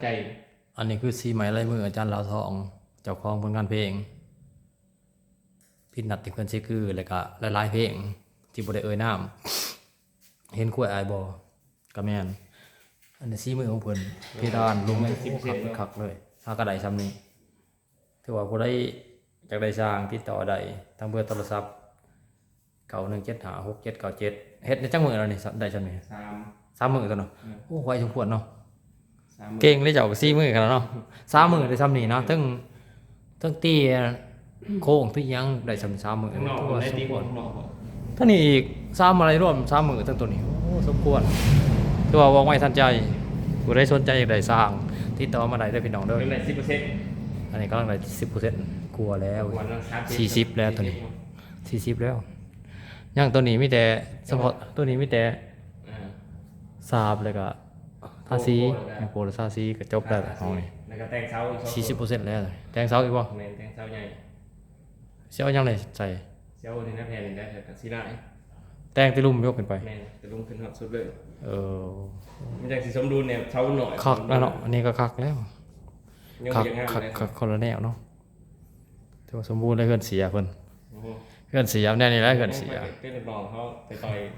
ໃຈ. ອັນນີ້ຄືສີໄມ້ລາຍມືອາຈານລາວທອງ ເຈົ້າຂອງຜົນງານເພງ ຜິດນັດທີ່ເຂື່ອນເຊກື ແລ້ວກະຫຼາຍໆເພງທີ່ບໍ່ໄດ້ເອີ່ຍນາມ. ເຫັນຄວາຍອ້າຍບໍ່? ກະແມ່ນ. ອັນນີ້ສີມືຂອງເພິ່ນ ເພດານ ລົມ ໂອ້ ຄັກເລີຍ. ຫາກະໄດ້ຊ່ຳນີ້. ຖືວ່າຜູ້ໃດຢາກໄດ້ຊ່າງ ຕິດຕໍ່ໄດ້ທາງເບີໂທລະສັບ ເກົ້າໜຶ່ງເຈັດຫ້າຫົກເຈັດເກົ້າເຈັດ. ເຮັດໄດ້ຈັກມື້ແລ້ວນີ້ ໄດ້ຊ່ຳນີ້? ສາມ ສາມມື້ຕົວເນາະ. ແມ່ນ. ໂອ້ ໄວສົມຄວນເນາະ. ສາມມື້ ເກັ່ງເດ້ເຈົ້າ ກະສີ່ມື້ຂະໜາດເນາະ. ສາມມື້ໄດ້ຊ່ຳນີ້ນະ ເທິງ ເທິງຕີໂຄ້ງຕີຫຍັງໄດ້ຊ່ຳສາມມື້ ຖືວ່າສົມຄວນ. ທັງນີ້ອີກສາມ ມາໄລ່ລວມສາມມື້ ທັງໂຕນີ້ ໂອ້ ສົມຄວນ. ຖືວ່າວ່ອງໄວທັນໃຈ. ຜູ້ໃດສົນໃຈຢາກໄດ້ຊ່າງ ຕິດຕໍ່ມາໄດ້ເດີພີ່ນ້ອງເດີ. ຍັງໄດ້ສິບເປີເຊັນ ອັນນີ້ກຳລັງໄດ້ສິບເປີເຊັນກວ່າແລ້ວ. ກວ່າແລ້ວ ສາມສິບ ສີ່ສິບແລ້ວໂຕນີ້ ສີ່ສິບແລ້ວ. ຍັງໂຕນີ້ມີແຕ່ ສະເພາະໂຕນີ້ມີແຕ່ ອ່າ ສາບ ແລ້ວກະ ທາສີ ໂອ້ ໂອ້ ໂອ້ ໂປະ ແລ້ວທາສີກະຈົບແລ້ວ. ທາສີ ຫ້ອງນີ້ ແລ້ວກະແຕ່ງເສົາອີກ ສີ່ສິບເປີເຊັນແລ້ວ. ແຕ່ງເສົາອີກບໍ່? ແມ່ນ ແຕ່ງເສົາໃຫຍ່. ຊິເອົາຫຍັງໃສ່? ຊິເອົານີ້ນະ ແຜ່ນນີ້ນະ ແລ້ວກະສີລາຍ. ແຕ່ງແຕ່ລຸ່ມຍົກຂຶ້ນໄປ. ແມ່ນ ແຕ່ລຸ່ມຂຶ້ນຮອດສຸດເລີຍ. ເອີ ມັນຈັ່ງຊິສົມດຸນແນວເສົາໜ້ອຍ. ຄັກແລ້ວເນາະ ອັນນີ້ກະຄັກແລ້ວ. ຍັງບໍ່ຢາກງາມ ຄັກ ເລີຍ ຄັກ ຄົນລະແນວເນາະ. ຖືວ່າສົມບູນແລ້ວເຮືອນເສຍເພິ່ນ. ໂອ້ໂຫ ເຮືອນເສຍແນວນີ້ແຫຼະ ເຮືອນເສຍ. ເປັນລູກນ້ອງເຮົາໄປຕໍ່ອີກ.